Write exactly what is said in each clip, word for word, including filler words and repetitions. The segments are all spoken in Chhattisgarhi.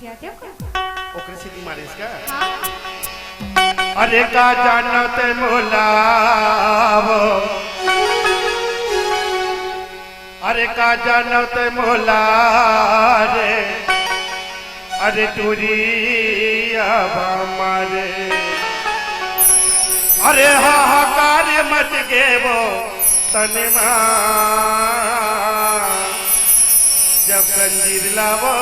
जाते हो का? ओकरे सीटी मारिस का? हाँ। अरे का जानत मोला वो, अरे का जानत मोला रे, अरे टूरी अब हमारे, अरे हाहाकार मच गे वो तन मा, जब गंजीर लावो,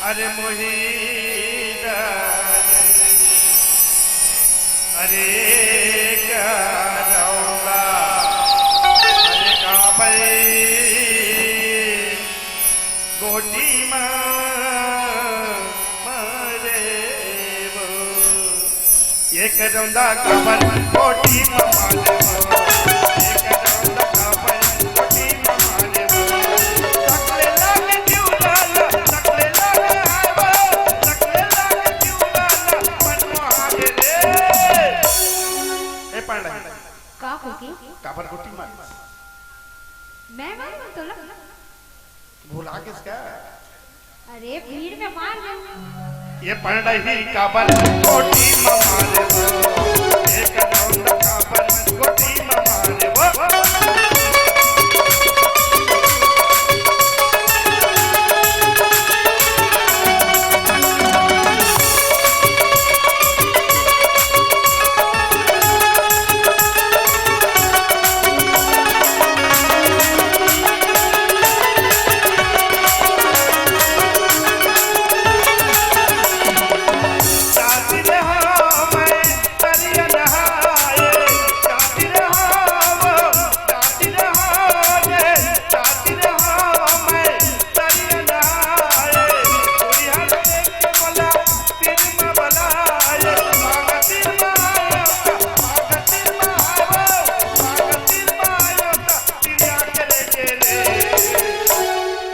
अरे मोहिदा, अरे करौंदा, अरे काबई गोटी मा मारे वो। एक रौंदा काबर गोटी मा मारे वो। एक रौंदा काबर गोटी मा मारे वो। सकले लागे जीव लाला, सकले लागे हाय वो, सकले लागे जीव लाला, मन मोहावे रे। ए पांडा, का होगे? काबर गोटी मार? मैं मारूं तोला? भुला गेस का? अरे, भीड़ में मार दे। ये पढ़ रही काबर गोटी मारे वो, एक रौंद काबर गोटी मारे वो।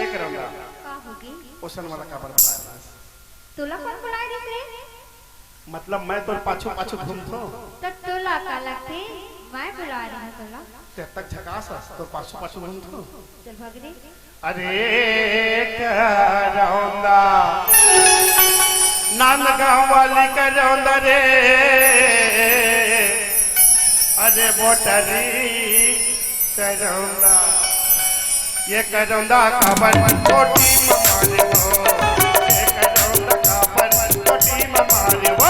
एक रौंदा। का होगे? ओसन वाला काबर बुलाए रहिस? तोला कोन बुलाए रहिस रे? मतलब मैं तोर पाछू पाछू घूमथों। त तोला का लगथे? मैं बुलाए रहिस तोला। ते तक झकास हस, तोर पाछू पाछू घूमथों। चल भाग रे। अरे करौंदा, नांदगांव वाली करौंदा रे, अरे मोटरी करौंदा, ये करौंदा काबर कोटी में मारे हो, ये करौंदा काबर कोटी में मारे हो।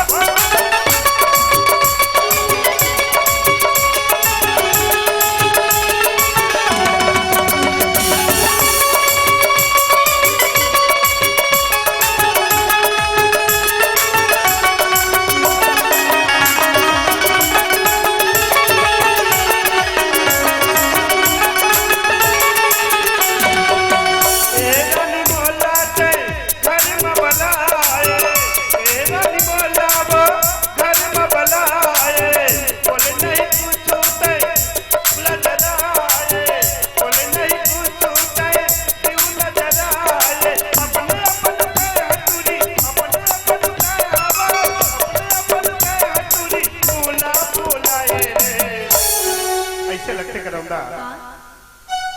अइसे लगथे करौंदा, हाँ।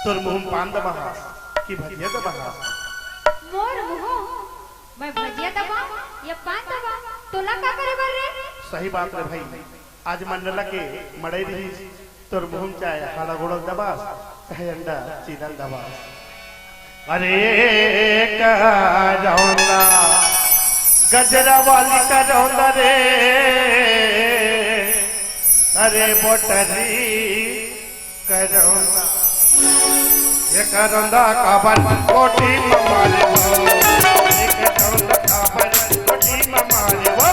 तोर मुंह में पान दबा हस कि भजिया दबा हस? मोर मुंह, मैं भजिया दबा या पान दबा, तोला का करे बर रे? सही बात रे भाई, आज मंडला के मड़ई रहिस, तोर मुंह में चाहे हाड़ा गोड़ल दबास, चाहे अंडा चीदल दबास। अरे करौंदा, गजरा वाली करौंदा रे, अरे मोटरी करौंदा, ये करौंदा काबर कोटी में मारे हो, ये करौंदा काबर कोटी में मारे हो।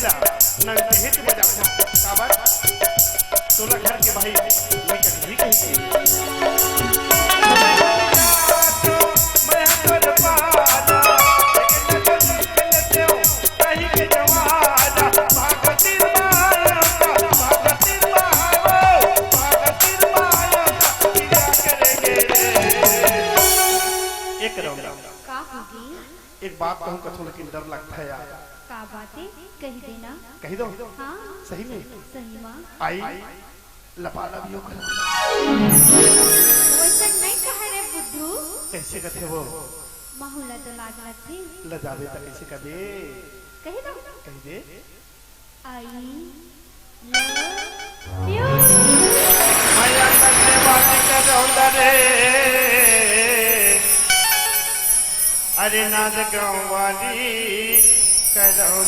नंगेच बजाथों। काबर? तोला घर के भाई मैं कहीं कहीं के। एक रौंदा। का होगे? एक बात कहूँ कथों, लेकिन डर लगता है यार। का बात है? कही देना। कही दो। हाँ। सही में? सही में। आई लपालप यो कर। वैसे नहीं कहे रे बुद्धू। कैसे कथे वो? महू ला तो लाज लगथे। लजाबे त कैसे कबे? कही दो। कही दे। I love you। मैं अंदर से बात कर रहा हूँ रे। अरे नांदगांव वाली कर रहा हूँ।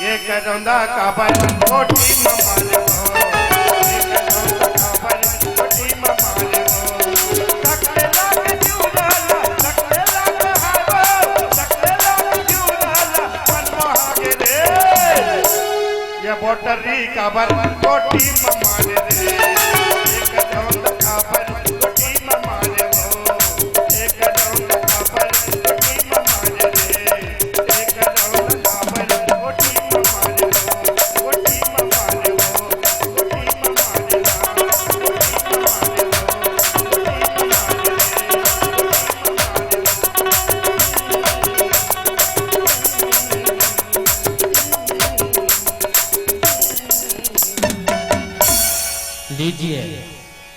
ये करौंदा काबर कोठी म मारबो, ये करौंदा काबर कोठी म मारबो। सकले लाग जूना ला, सकले लाग हारो, सकले लाग जूना ला, मन मोहा गे रे। ये बोटरी काबर कोठी म मारे रे।